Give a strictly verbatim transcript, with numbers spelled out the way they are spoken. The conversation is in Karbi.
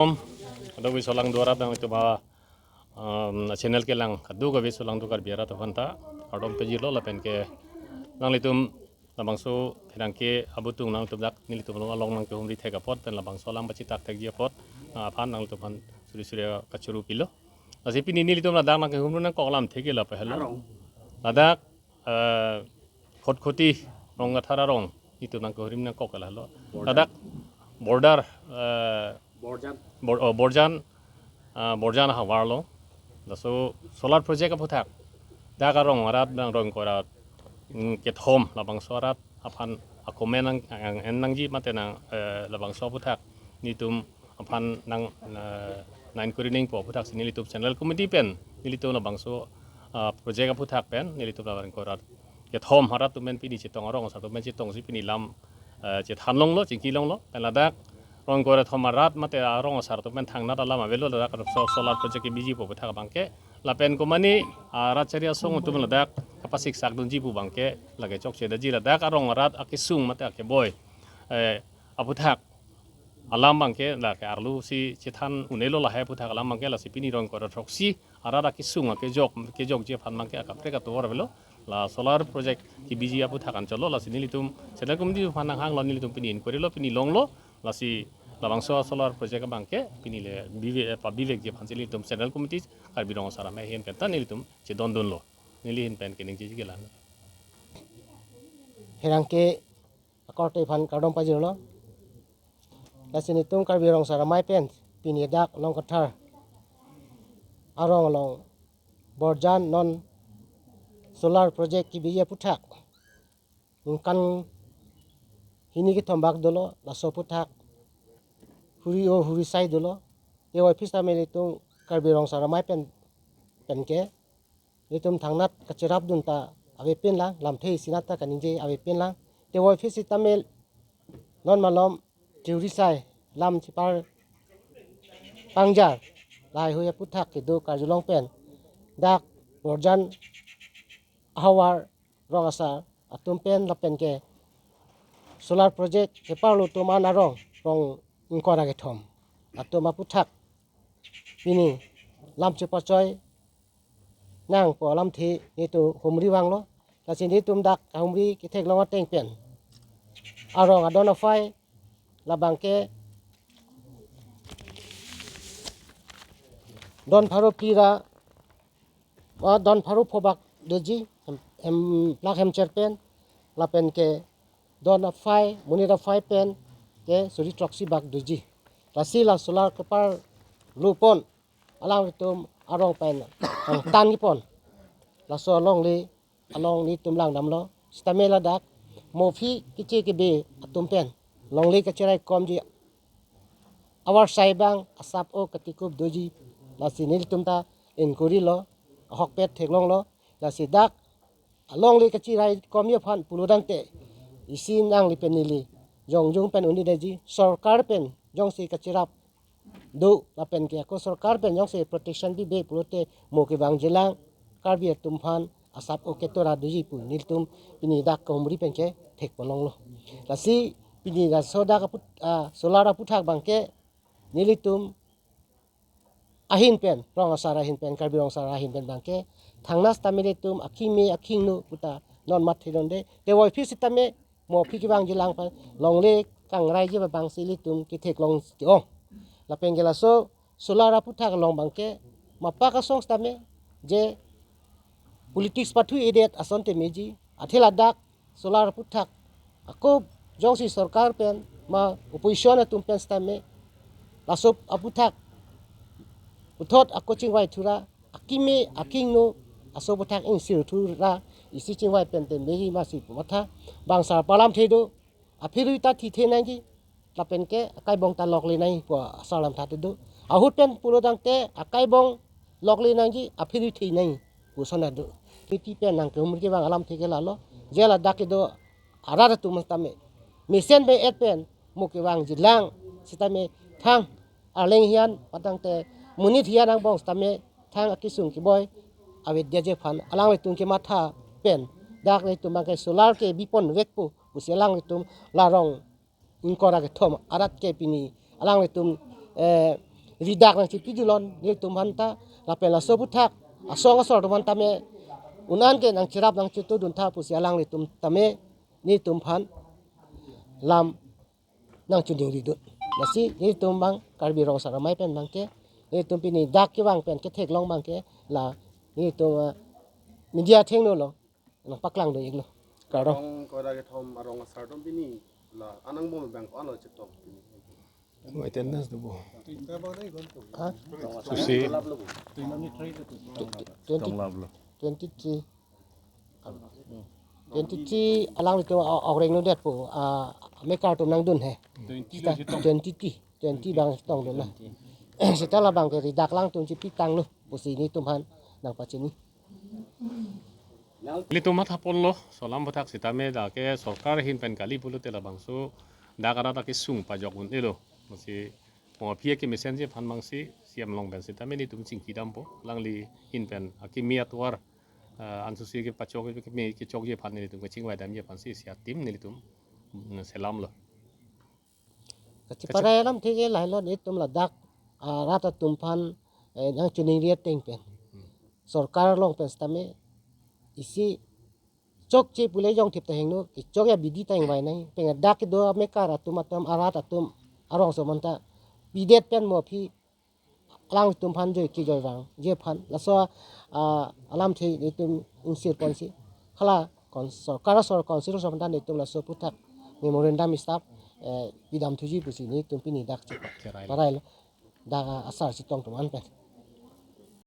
Kadokave solangdo arat nanglitum a, um, channel kelang kadokave solangdo Karbi arat aphanta kardom pajirlo lapen ke nanglitum labangso pherangke abutung nangtum dak nelitum along nangkehumri thek apot pen labangso alam pachitak thekji apot nang aphan nangtum aphan suri suri kachuru pilo. Lasi pini nelitum ladak nangkehumri nangkok alamthe ke la pehelo. Arong. Ladak, eh, Khatkhati Rongkathar arong nelitum nangkehumri nangkok ke lahelo. Borjan. Ladak border, eh, Borjan. Bor-, oh, Borjan, ah, Borjan ahavar lo. Laso solar project aphuthak dak arong arat bang rong kora, mm, kethom labangso arat aphan akomen nang, nang, en nangji mate nang, eh, labangso aphuthak nelitum aphan nang, eh, nang inquiry nangpo aphuthak si nelitum Central Committee pen nelitum labangso, ah, project aphuthak pen nelitum labang kora kethom arat atum pen pini chetong arong asar atum pen chetong si pini lam, eh, chethan longlo, chingki longlo. Pen ladak rong kora thom arat mate arong asar atum pen thangnat alam avelo ladak so-, solar project kebiji pu aphuthak abangke. Lapen komane arat chari asong atum ladak kapasik sak dunji pu abangke lake chokche daji ladak arong arat akesung mate akeboi, eh, aphuthak alam abangke lake arlo si chethan un-elo lahai aphuthak alam abangke lasi pini rong kora throksi arat akesung akejok, kejokji aphan abangke akaprek atovar avelo. La solar project kebiji aphuthak anchotlo lasi nelitum Central Committee aphan nanghanglo nelitum pini inquiry lo pini longlo lasi labangso solar project abangke pini le bive-, eh, pabivekji aphan si nelitum Central Committee Karbi Rong Asar Amei ahin pen ta nelitum chedondunlo. Neli ahin pen keningjeji ke la. Pherangke akorte aphan kardom pajirlo. Lasi nelitum Karbi Rong Asar Amei pen pini dak Rongkathar arong along Borjan non solar project kebiji aphuthak ningkan hini kethom bak dolo, laso aphuthak huri-o hurisai dolo. Tewoi aphi sitame nelitum Karbi Rong Asar Amei pen, penke nelitum thangnat kacherap dun ta avepinlang, lamthe isi nat ta kaningje avepinlang. Tewoi aphi sitame non malom churi sai lam chipar pangjar lahai hui aphuthak kedo karjulong pen dak Borjan ahavar rong asar atum pen lapen ke solar project keparlo atum an arong rong ingkoi ra kethom atum aphuthak pini lam chepachoi nangpo alamthe nelitum humri vanglo. Lasi nelitum dak humri ketheklong ateng pen arong adon aphai labangke don pharo phli ra, ah, don pharo pho bak doji hem, hem, plak hem cher pen lapen ke don aphai, monit aphai pen ke suri throksi bak doji. Lasi la solar keparlo pon alanglitum arong pen angtan kepon. Laso alongle along nelitum langdamlo. Sitame ladak mo aphi keche kebe atum pen longle kacherai komji avarsai abang asap o katikup doji. Lasi nelitum ta inquiry lo, ahokpet theklonglo. Lasi dak alongle kacherai komji aphan pulo tangte isi nangli pen neli jongjung pen un-e daji, sorkar pen jongsi kacherap do lapen ke ako sorkar pen jongsi protection pipe pulote mo kevangjilang Karbi atum aphan asap o ketora doji pu nelitum pini dak kahumri pen ke thekponlonglo. Lasi pini laso dak aput, ah, solar aphuthak abangke nelitum ahin pen, rong asar ahin pen, Karbi Rong Asar ahin pen abangke thangnat sitame nelitum akimi akingno puta non mat thedonde. Tewoi aphi sitame mo aphi kevangjilang pen longle kangraiji abang si nelitum ketheklong ke-ong. Lapen ke laso solar aphuthak along abangke mapak asong sitame je politics pathu edet asonte meji, athe ladak solar aphuthak ako jongsi sorkar pen ma opposition atum pen sitame laso aphuthak puthot ako chingvai thura akimi akingno aso aphuthak ingsir thura isi chingvai pen te meji masi pu matha. Bang asar alam thedo, aphi rui ta thithe nangji lapen ke akaibong ta lokle nangji pu asar alam tha thedo. Ahut pen pulo tangte akaibong lokle nangji, aphi rui the nangji pu asonta do. Miti pen nangkehumri kevang alamthe ke lalo. Je ladak kedo arat atum sitame mesen be-et pen mo kevangjilang sitame thang arleng hiyan patangte monit hiyan angbong sitame thang akesung keboi avedetji aphan alanglitum kematha pen dak nelitum abangke solar kebi ponvekpo pusi alanglitum la rong ingkoi ra kethom arat ke pini alanglitum, eh, ridak nangchipidunnon nelitum aphan ta, lapen laso aphuthak asong asor atum aphan tame un-an ke nangcherap nangchetudun tha pusi alanglitum tame nelitum aphan lam nangchoningridun. Lasi nelitum abang Karbi Rong Asar Amei pen abangke, nelitum pini dak kevang pen ketheklong abangke, la nelitum, ah, media athengno along nangpaklangdun-iklo. Kardom. Arong kora kethom arong asar atum pini la anang bom abang ko-anlo chetong pini. Attendance do bo. Ha? Susi. Twenty, Tonglaplo. Twenty-three. Twenty-three alanglitum a-, ogreng lo detpo, ah, mekar atum nangdun he. Twenty Sita lo chetong. Twenty-three, twenty abang chetongdun na. Sita labang ke ridak alangtum chipitanglo pusi nelitum aphan nangpachini. Nelitum mathaponlo, laso alam aphuthak sitame dak ke sorkar ahin pen kali pulote labangso dak arat akesung pajok un-elo. Lasi mo aphi kemesenji aphan abangsi C M along pen sitame nelitum chingkidampo, alangli ahin pen akimi atovar, ah, ansusi kepachok keme kechokji aphan nelitum kachingvaidamji aphansi isi a-team nelitum, mm, selamlo. Kachiparai alamthe ke lahelo, nelitum ladak, ah, rat atum aphan, eh, nangchoningri ateng pen, sorkar along pen sitame isi chokche pule jongthip ta hingno, kechok abidi ta ingvai nangji. Pen dak kedo amekar atum atum, arat atum, arongso atum ta pidet pen mo aphi alangtum aphan joi kejoi vangji aphan, laso, ah, alamthe nelitum ingsirponsi, hala kon-, sorkar asor council asor aphan ta nelitum laso aphuthak memorandum staff, eh, pidamthuji pusi nelitum pini dak chepa-, Cherai. Parailo. Dak asar chetong atum an pen.